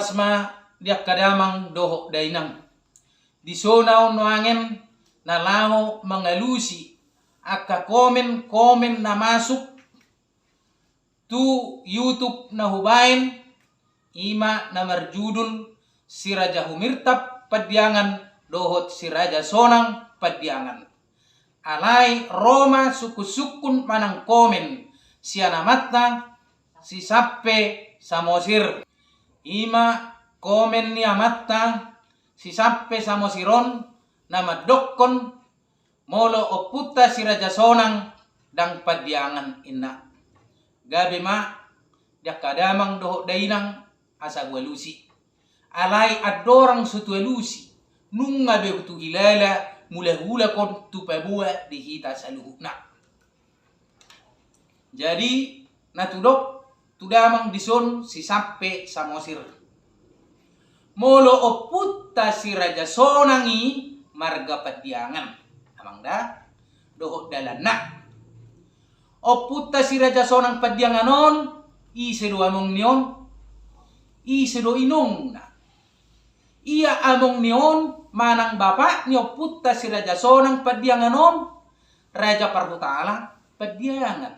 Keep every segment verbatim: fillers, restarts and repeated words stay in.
Horas ma di angka damang dohot dainang. Di son ahu nuaeng na laho mangalusi angka komen-komen na masuk tu YouTube na hubaen, i ma na marjudul Si Raja Humirtap Pandiangan dohot Si Raja Sonang Pandiangan. Alai ro ma sungkun-sungkun manang komen sian amanta Si Sampe Samosir. I ma komen ni amanta Si Sampe Samosir on na mandokkon, molo ompunta Si Raja Sonang ndang Pandiangan, inna. Gabe ma di angka damang dohot dainang asa hualusi. Alai andorang so hualusi, nunga be huhilala mula-mula on tu paboa di hita saluhutna. Jadi, na tudok tu damang di son Si Sampe Samosir. Molo ompunta Si Raja Sonang i marga Pandiangan, amang da, dohot dalanna. Ompunta Si Raja Sonang Pandiangan on, ise do among ni on? Ise do inongna? Ia among ni on manang bapak ni ompunta Si Raja Sonang Pandiangan on, Raja Parhutala Pandiangan.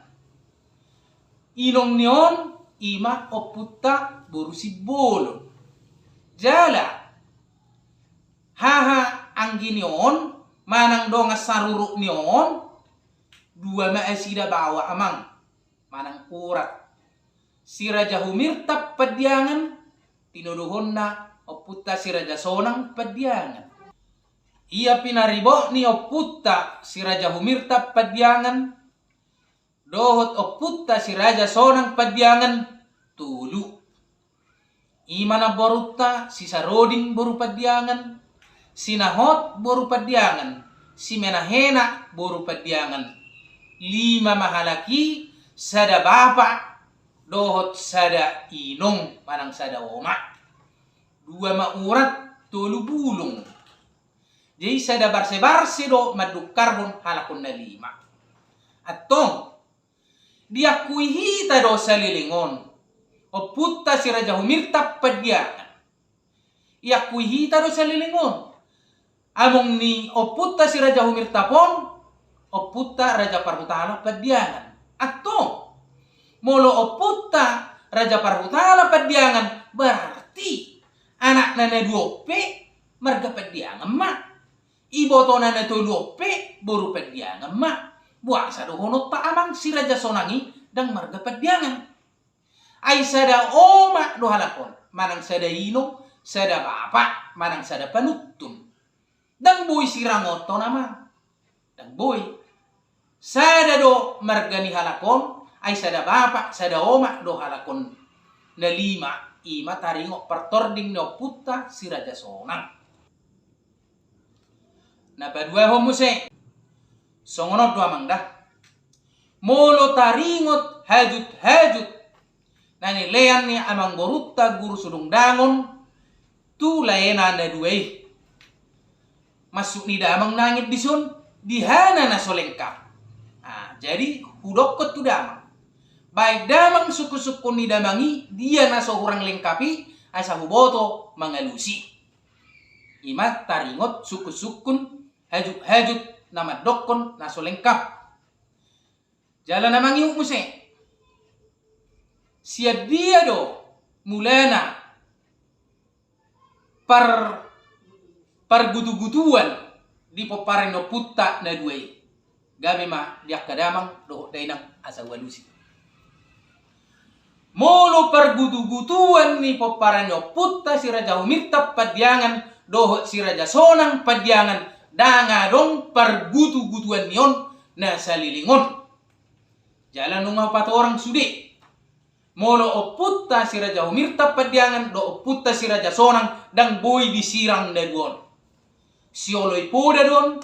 Inong ni on i ma ompunta boru Simbolon. Jala haha anggi ni on manang dongan saruruk ni on, dua ma nasida baoa, amang, manang urat. Si Raja Humirtap Pandiangan, tinodohonna ompunta Si Raja Sonang Pandiangan. Ia pinaribot ni ompunta Si Raja Humirtap Pandiangan dohot ompunta Si Raja Sonang Pandiangan tolu. I ma namborunta Si Saroding boru Pandiangan, Si Nahot boru Pandiangan, Si Menahena boru Pandiangan. Lima ma halak i, sada bapak dohot sada inong manang sada oma. Dua ma urat, tolu bulung. Jadi sada barse-barse do mandungkarhon halak on na lima. Antong, diakui hita do saleleng on ompunta Si Raja Humirtap Pandiangan. Iakui hita do saleleng on among ni ompunta Si Raja Humirtap on, ompunta Raja Parhutala Pandiangan. Antong, molo ompunta Raja Parhutala Pandiangan, berarti anakna na dua on pe marga Pandiangan ma. Ibotona na tolu on pe boru Pandiangan ma. Boasa dohononta amang Si Raja Sonang i ndang marga Pandiangan? Ai sada oma do halak on, manang sada inong, sada bapak, manang sada panuntun. Ndang boi sirangonhon, amang. Ndang boi. Sada do marga ni halak on, ai sada bapak, sada oma do halak on na lima, i ma taringot partording ni ompunta Si Raja Sonang. Na paduahon muse. Songon on do, amang, da. Molo taringot hajut-hajut na nilean ni amangborunta Guru Sudongdangon tu laena na dua i. Maksud ni damang nuaeng di son, di hana na so lengkap. Ah, jadi hudokkon tu damang. Baen damang sungkun-sungkun ni damang i, dia na so hurang lengkap i, asa huboto mangalusi. I ma taringot sungkun-sungkun, hajut-hajut na mandokkon na so lengkap. Jala na mangihut muse. Sian dia do mulana par-, pargutu-gutuan di pomparan ni ompunta na dua i? Gabe ma di angka damang dohot dainang asa hualusi. Molo pargutu-gutuan ni pomparan ni ompunta Si Raja Humirtap Pandiangan dohot Si Raja Sonang Pandiangan, ndang adong pargutu-gutuan ni on na saleleng on. Jala nunga hupatorang sude. Molo ompunta Si Raja Humirtap Pandiangan dohot ompunta Si Raja Sonang ndang boi disirang na dua on. Sioloi poda do on,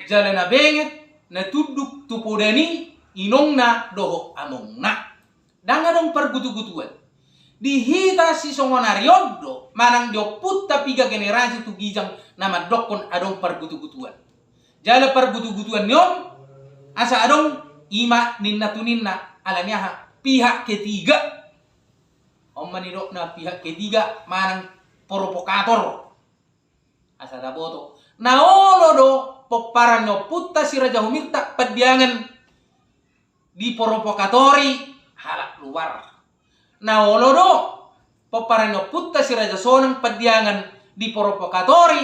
jala na benget na tunduk tu poda ni inongna dohot amongna. Ndang adong pargutu-gutuan. Di hita sisongon ari on do, manang di ompunta piga generasi tu ginjang, na mandokkon adong pargutu-gutuan. Jala pargutu-gutuan ni on, asa adong, i ma ninna tu ninna, ala ni aha, pihak ketiga. On ma nidokna pihak ketiga manang provokator. Asa taboto. Na olo do pomparan ni ompunta si Raja Humirtap Pandiangan diprovokatori halak luar. Na olo do pomparan ni ompunta si Raja Sonang Pandiangan diprovokatori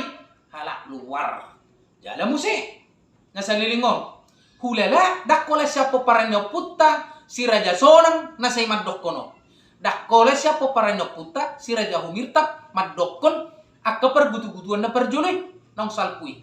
halak luar. Jala muse na saleleng on. Hulala ndang holan sian pomparan ni ompunta si Raja Sonang na sai mandokkon on. Ndang holan sian pomparan ni ompunta si Raja Humirtap mandokkon angka pargutugutuan na parjolo i naung salpu i.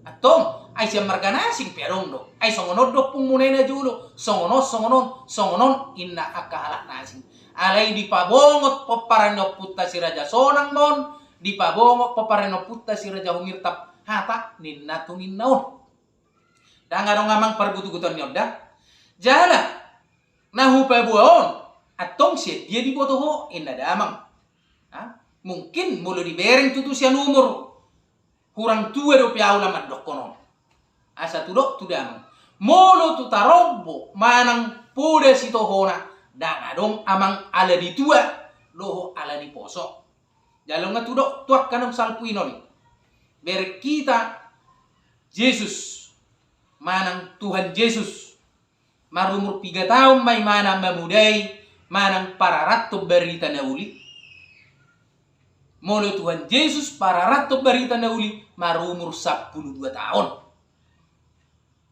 Antong, ai sian marga na asing pe adong do. Ai songon on do ompungmuna i na jolo, songon on, songon on, songon on, inna angka halak na asing. Alai dipabongot pomparan ni ompunta si Raja Sonang ma on, dipabongot pomparan ni ompunta si Raja Humirtap hata ninna tu ninna on. Ndang adong amang pargutugutuan ni on da. Jala na hupaboa on, antong sian dia diboto ho, inna damang. Ha? Mungkin molo dibereng tutu sian umur, hurang tua dope au na mandokkon on. Asa tudok tu damang. Molo tu tarombo manang poda sitohona, ndang adong amang ala ni tua dohot ala ni poso. Jala nunga tudok tu angka naung salpu i on i. Bereng hita Jesus manang Tuhan Jesus. Marumur piga taon ma imana mamodai manang pararathon barita na uli. Molo Tuhan Jesus pararathon barita na uli marumur sampulu dua taon.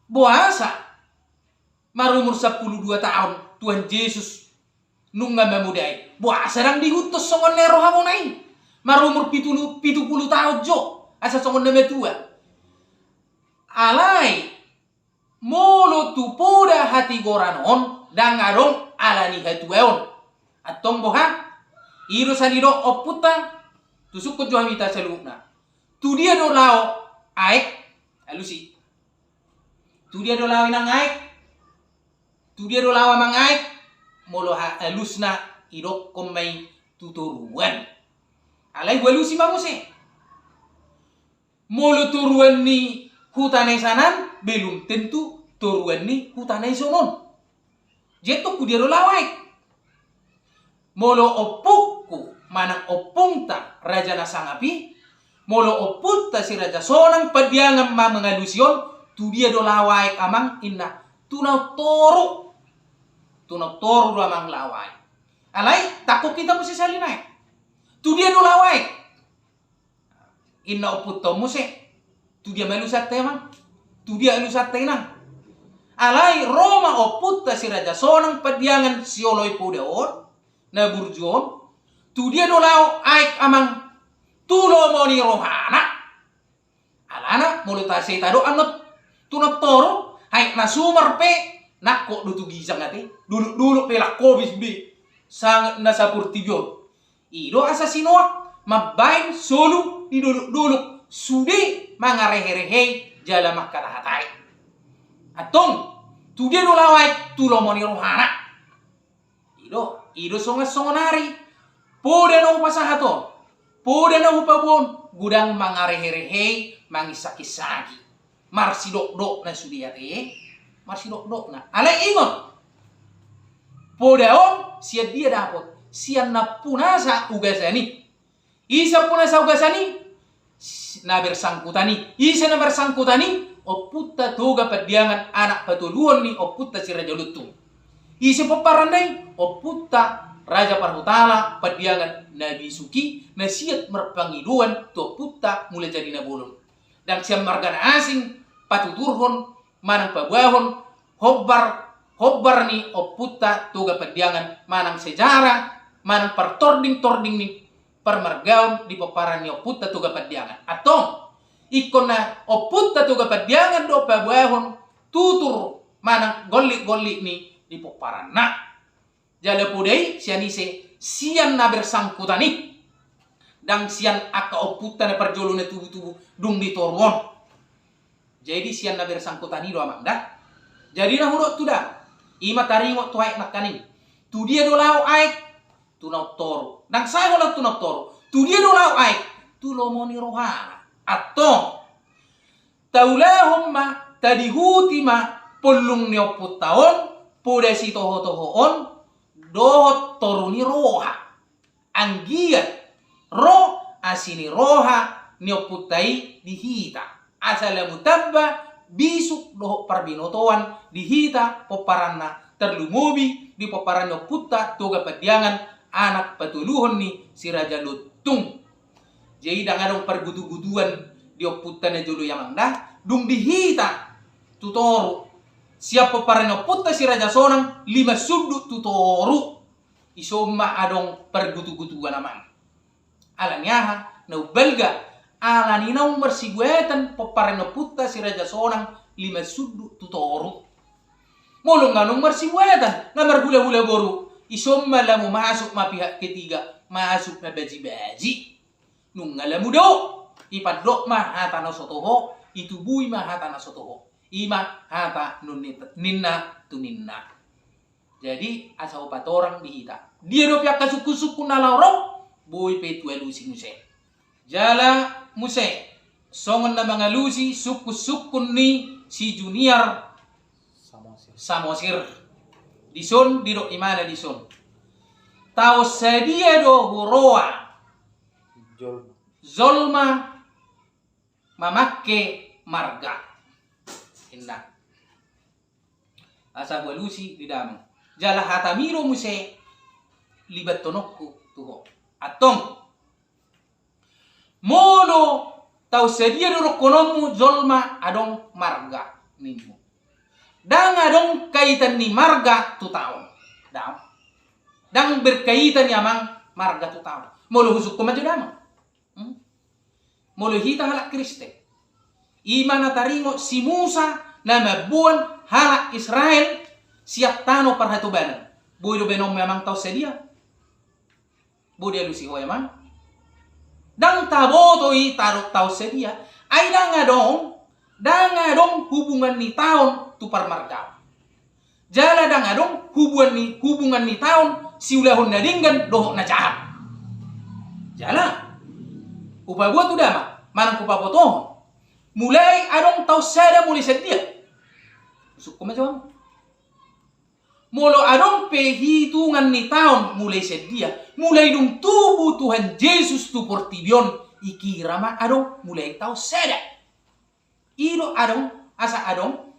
Boasa marumur sampulu dua taon Tuhan Jesus nunga mamodai? Boasa ndang diihuthon songon na ro hamuna i? Marumur pitu pulu, pitu pulu taon jo asa songon na matua. Alai molo tu poda hatigoran on, ndang adong ala ni hatuaon. Antong boha? I do sa didok ompunta, tusukkon jo hami hita saluhutna. Tu dia do laho aek? Alusi. Tu dia do laho inang aek? Tu dia do laho amang aek? Molo ha-, alusna idokkon ma i tu toruan. Alai hualusi ma muse. Molo toruan ni huta na i sanan, belum tentu toruan ni huta na i sonon. Jadi tu dia do laho aek? Molo ompungku manang ompungta raja na sangap i, molo ompunta si Raja Sonang Pandiangan ma mangalusi on, tu dia do laho aek amang? Inna, tu na toru. Tu na toru do amang laho aek. Alai tangkok hita muse sahali nai. Tu dia do laho aek? Inna ompunta on muse. Tu dia ma alusanta amang? Tu dia alusanta inang? Alai ro ma ompunta si Raja Sonang Pandiangan sioloi poda on na burju on. Tu dia do laho aek amang? Tu lomo ni rohana. Alana molo ta sai tadok annon tu na toru, aek na sumar pe nangkok do tu ginjang ate. Dolokdolok pe langkobis be sangat na saportibi on. I do asa si Noak mambaen solu di dolokdolok sude mangareherehei jala mangkatahatai. Antong, tu dia do laho aek? Tu lomo ni rohana. I do, i do songon songon ari. Poda na hupasahat on, poda na hupaboa on, godang mangareherehei, manginsakisaki. Marsidokdokna sude ate, marsidokdokna. Alai ingot, poda on sian dia dapot? Sian nampunasa ugasan i. Ise nampunasa ugasan i? S-, na bersangkutan i. Ise na bersangkutan i? Ompunta Toga Pandiangan, anak patoluhon ni ompunta si Raja Lontung. Ise pomparanna i? Ompunta Raja Parhutala Pandiangan na bisuk i, na siat marpangidoan tu ompunta Mulajadi Nabolon. Ndang sian marga na asing patuturhon manang paboahon hombar, hombar ni ompunta Toga Pandiangan manang sejarah manang partordingtording ni parmargaon di pomparan ni ompunta Toga Pandiangan. Antong, ingkon na ompunta Toga Pandiangan do paboahon tutur manang gollikgollik ni di pomparanna. Jala poda i sian ise? Sian na bersangkutan i. Ndang sian angka ompunta na parjolo na tubutubu dung di toru on. Jadi sian na bersangkutan i do amang da. Jadi na hudok tu da, i ma taringot tu aek nangkaning. Tu dia do laho aek? Tu na umtoru. Ndang sae holan tu na umtoru. Tu dia do laho aek? Tu lomo ni rohana. Antong, taulahon ma, tadihuti ma pollung ni ompunta on, poda sitohotoho on, dohot toru ni roha. anggiat ro asi ni roha ni ompunta i di hita, asa lamu tamba bisuk dohot parbinotoan di hita pomparanna, tarlumobi di pomparan ni ompunta Toga Pandiangan, anak patoluhon ni Si Raja Lontung. Jadi ndang adong pargutugutuan di ompunta na jolo i, amang, da. Dung di hita tu toru, sian pomparan ni ompunta Si Raja Sonang lima sundut tu toru, ison ma adong pargutugutuan, amang. Ala ni aha? Na umbalga, ala ni naung marsibuatan pomparan ni ompunta Si Raja Sonang lima sundut tu toru. Molo nga naung marsibuatan, na marhulahula boru, ison ma lamu masuk ma pihak ketiga, masuk ma bajibaji. Nunga lamu dao, ipandok ma hata na so toho, itubui ma hata na so toho. I ma hata nunni-, ninna tu ninna. Jadi, asa hupatorang di hita, dia dope angka sungkunsungkun na laho ro, boi pe tu alusi muse. Jala muse, songon na mangalusi sungkunsungkun ni si Junior Samosir. Samosir. Dison, didok imana dison: Taon sadia do huroa jolma, jolma mamangke marga, inna. Asa hualusi di damang. Jala hatami do muse libathononku tu ho. Antong. Molo taon sadia do dohononmu jolma adong marga, ninmu, ndang adong kaitan ni marga tu taon. Ndang. Ndang berkaitan i, amang, marga tu taon. Molo husungkun ma jo, damang. Hmm? Molo hita halak Kristen, i ma na taringot si Musa na mamboan halak Israel sian tano parhatobanan. Boi do baenonmu, amang, taon sadia? Boi dialusi ho, amang? Ndang taboto i tadok taon sadia. Ai ndang adong, ndang adong hubungan ni taon tu parmargaon. Jala ndang adong hubungan ni, hubungan ni taon siulahon na denggan dohot na jahat. Jala hupaboa tu damang manang hupabotohon, mulai adong taon sada mulai sian dia? Sungkun ma jo, amang. Molo adong pe hitungan ni taon mulai sian dia, mulai dung tubu Tuhan Jesus tu portibi on, dikira ma adong mulai taon sada. I do adong, asa adong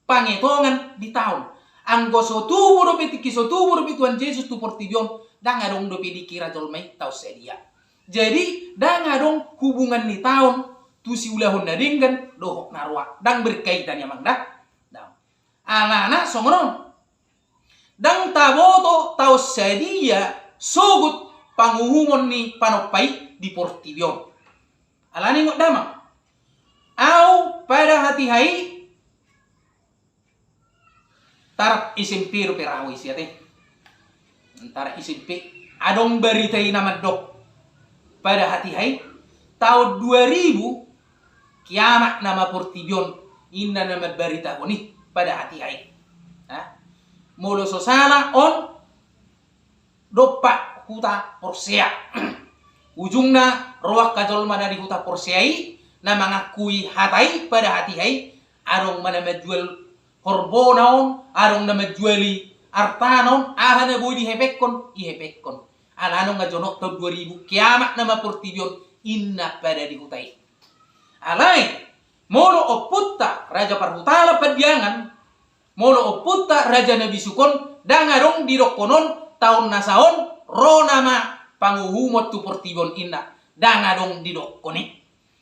pangetongan di taon. Anggo so tubu dope, tingki so tubu dope Tuhan Jesus tu portibi on, ndang adong dope dikira jolma i taon sadia. Jadi, ndang adong hubungan ni taon tu siulahon na denggan dohot na roa. Ndang berkaitan i, amang, da. Ndang. Alana songon on. Ndang taboto taon sadia sogot panguhumon ni panompa i di portibi on. Alani, ingot damang, au pada hatiha i, tarap S M P dope ra au i, sia, ate. Antara S M P, adong barita i na mandok pada hatiha i, taon dua ribu kiamat nama portibi on, inna na mambaritahon i pada hatiha i. Ha? Molo so sala on, dompak huta Porsea. Ujungna ro angka jolma na di huta Porsea i, na mangakui hata i pada hatiha i, adong ma na manjual horbona on, adong na manjuali artana on, aha na boi dihepekhon, ihepekhon. Alana nunga jonok taon dua ribu, kiamat nama portibi on, inna pada di huta i. Alai, molo ompunta Raja Parhutala Pandiangan, molo ompunta raja na bisuk on, ndang adong didokhon on taon na sa on ro nama panguhumon tu portibi on, inna. Ndang adong didokhon i.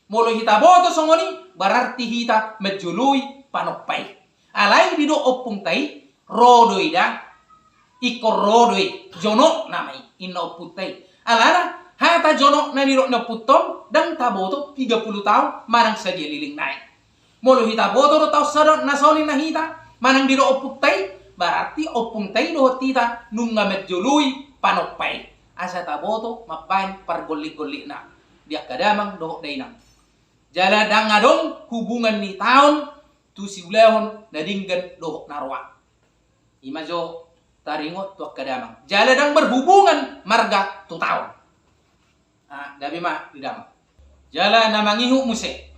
Molo hita boto songon i, berarti hita manjoloi panompa i. Alai didok ompunta i, ro do i da, ingkon ro do i, jonok nama i, inna ompunta i. Alana, hata jonok na nidok ni ompunta on, ndang taboto piga pulu taon manang sadia leleng nai. Molo hita boto do taon sada na songon i na hita, manang didok ompunta i, berarti ompunta i dohot hita nunga manjoloi panompa i. Asa taboto mambaen pargollikgollikna di angka damang dohot dainang. Jala ndang adong hubungan ni taon tu siulahon na denggan dohot na roa. I ma jo taringot tu angka damang. Jala ndang berhubungan marga tu taon. Ah, gabe ma di damang. Jala na mangihut muse,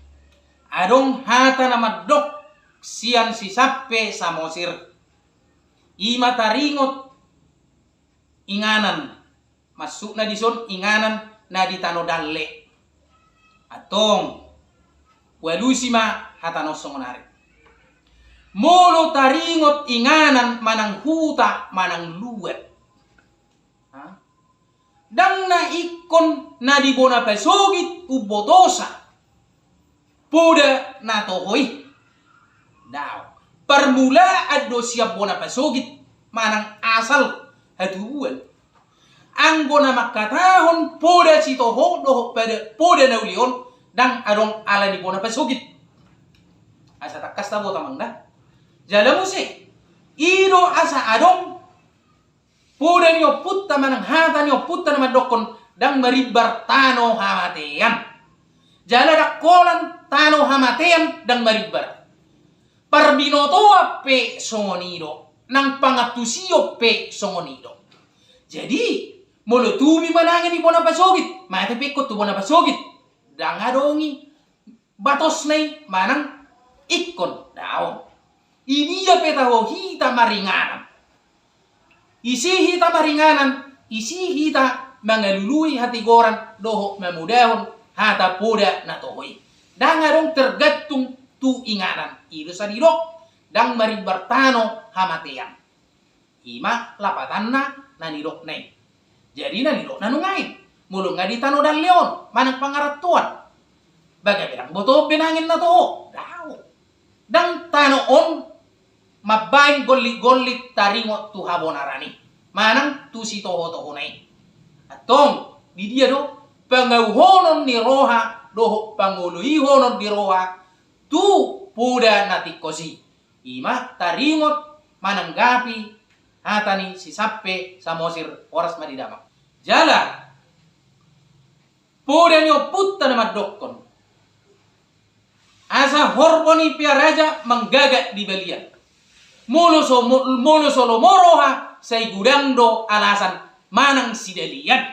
adong hata na mandok sian si Sampe Samosir. I ma taringot inganan Masukna dison inganan na di tano dalle. Antong, hualusi ma hata na songon ari. Molo taringot inganan manang huta manang luat, ha? Ndang na ingkon na di bona pasogit umbotosa poda na toho i. Daong. Parmulaan do sian bona pasogit manang asal hatubuan. Anggo na mangkatahon poda sitoho dohot pada poda na uli on, ndang adong ala ni bona pasogit. Asa tangkas taboto, Amang, da. Jala muse, i do asa adong poda ni ompunta manang hata ni ompunta na mandokkon, ndang marimbar tano hamatean. Jala ndang holan tano hamatean ndang marimbar. Parbinotoan pe songon i do, nang pangantusion pe songon i do. Jadi, molo tubi manang i di bona pasogit, mate pe ingkon tu bona pasogit, ndang adong i batosna i manang ingkon, daong. Di dia pe taho hita maringanan, ise hita maringanan, ise hita mangalului hatigoran dohot mamodahon hata poda na toho i, ndang adong tergantung tu inganan. I do sa didok, ndang marimbar tano hamatean. I ma lapatanna na nidokna i. Jadi na nidokna nuaeng, molo nga di tano dalle on manang pangarantoan, ba gabe ndang botoon be nangkin na toho, daong. Ndang tano on mambaen gollit-gollit taringot tu habonaran i manang tu sitoho-tohona i. Antong, di dia do pangauhonon ni roha dohot pangoloihonon ni roha tu poda na tingkos i? I ma taringot mananggapi hata ni si Sampe Samosir. Horas ma di damang. Jala poda ni ompunta na mandokkon, asa horbo ni pea raja manggagat di balian. Molo so, mo-, molo so lomo roha, sai godang do alasan manang sidalian.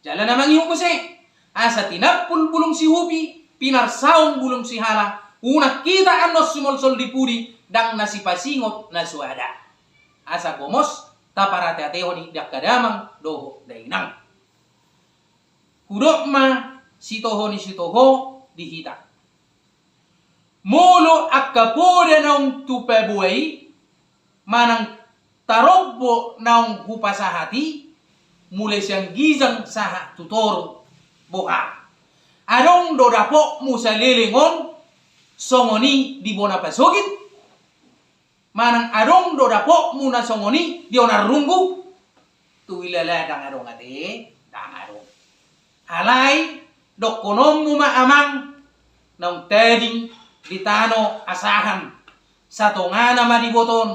Jala na mangihut muse, asa tinampul bulung sihupi, pinarsaung bulung sihala, unang hita annon sumolsol di pudi, ndang na sipasingot na so ada. Asa gomos taparate-atehon i di angka damang dohot dainang. Hudok ma sitoho ni sitoho di hita. Molo angka poda naung tupaboa i manang tarombo naung hupasahat i, mulai sian ginjang sahat tu toru, boha, adong do dapotmu saleleng on songon i di bona pasogit? Manang adong do dapotmu na songon i di onan runggu? Tu ilala ndang adong ate, ndang adong. Alai, dokkononmu ma amang, naung tading di tano asahan, satongana ma diboto on.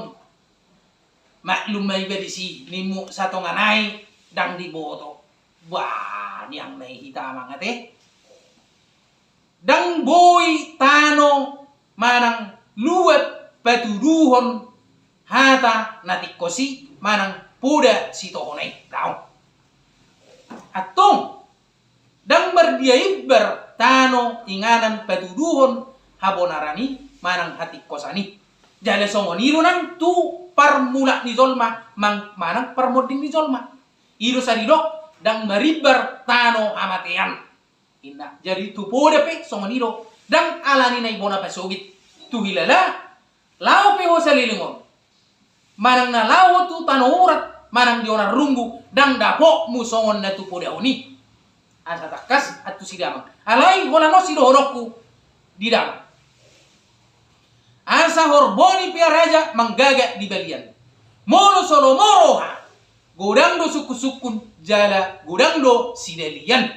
Maklum ma iba disi, nimmu satonga nai ndang diboto. Bah, niang nai hita amang ate. Ndang boi tano manang luat patuduhon hata na tingkos i manang poda sitohona i, daong. Antong, ndang mardia imbar tano inganan patuduhon habonaran i manang hatingkosan i. Jala songon i do nang tu parmulaan ni jolma mang-, manang parmonding ni jolma. I do sa didok, ndang marimbar tano hamatean. Inna, jadi tu poda pe songon i do, ndang alani na di bona pasogit. Tu ilala, laho pe ho saleleng on, manang na laho tu tano urat, manang di onan runggu, ndang dapotmu songon na tu podahon i. Asa tangkas antusi damang. Alai holan on sidohononku di damang. Asa horbo ni pea raja manggagat di balian. Molo so lomo roha, godang do sungkun-sungkun, jala godang do sidalian.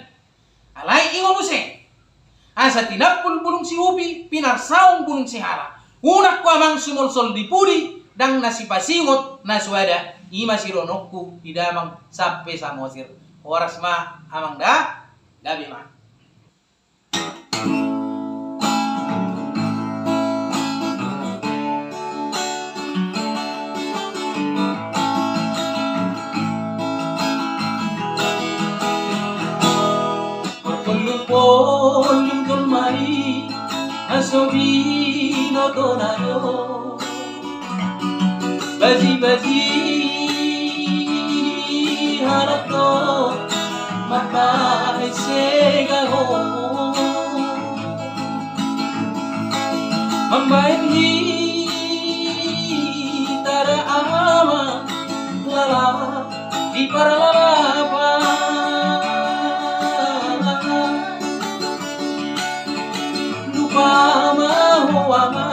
Alai i ma muse, asa tinampul bulung sihupi, pinarsaung bulung sihala. Unang ho amang sumolsol di pudi, ndang na sipasingot na so ada. I ma sidohononku di damang Sampe Samosir. Horas ma amang da, gabe ma. Marpollu-pollu jolma i, na so binoto na do. Baji-baji Halak do marpaisega ho. Mambahen hita da ama, lala di parlalapan. Lupa ma ho ama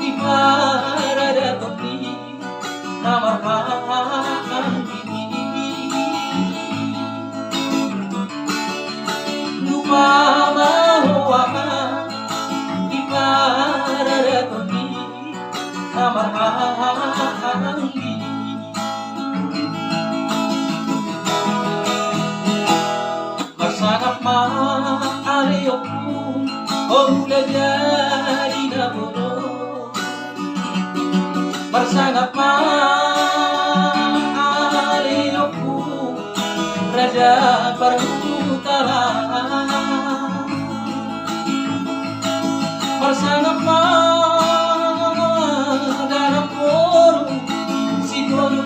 di paradaton ni na marhahaanggi. Lupa ma ho ama di paradaton ni na marhahaanggi. Marsangap ma ale ompu, o mula jadi na boru. Marsangap ma ale ompu, raja parhutala. Marsangap ma da na boru, si boru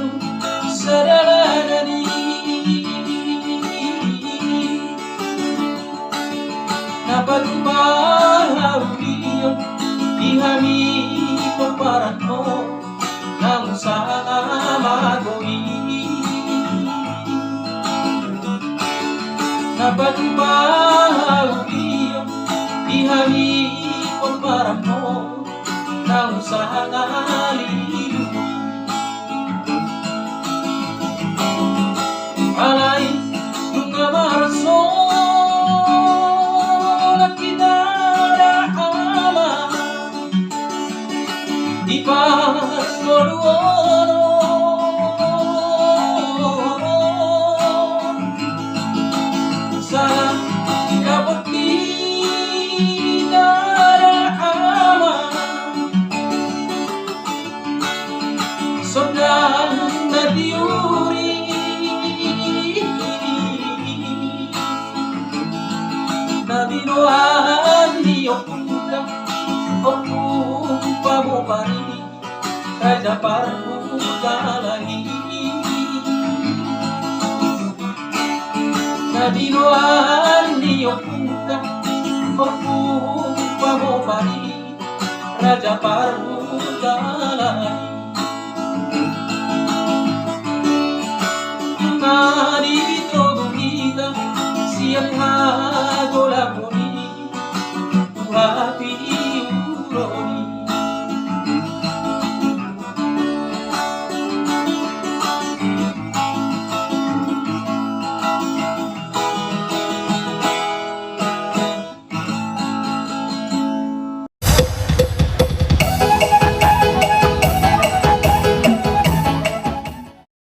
sadalanan i. Na patupa haulion di hami pomparanmu, naung sanga mago i. Na patupa haulion di hami pomparanmu, naung sanga lilu. Alai nunga marsogot hita da ama di parngoluon on. Sala dapot hita da ama, sonang na tiur i. Na binoan ni ompunta, ompu pamopar i, raja parhutala i. Na binoan ni ompunta, ompu pamopar i, raja parhutala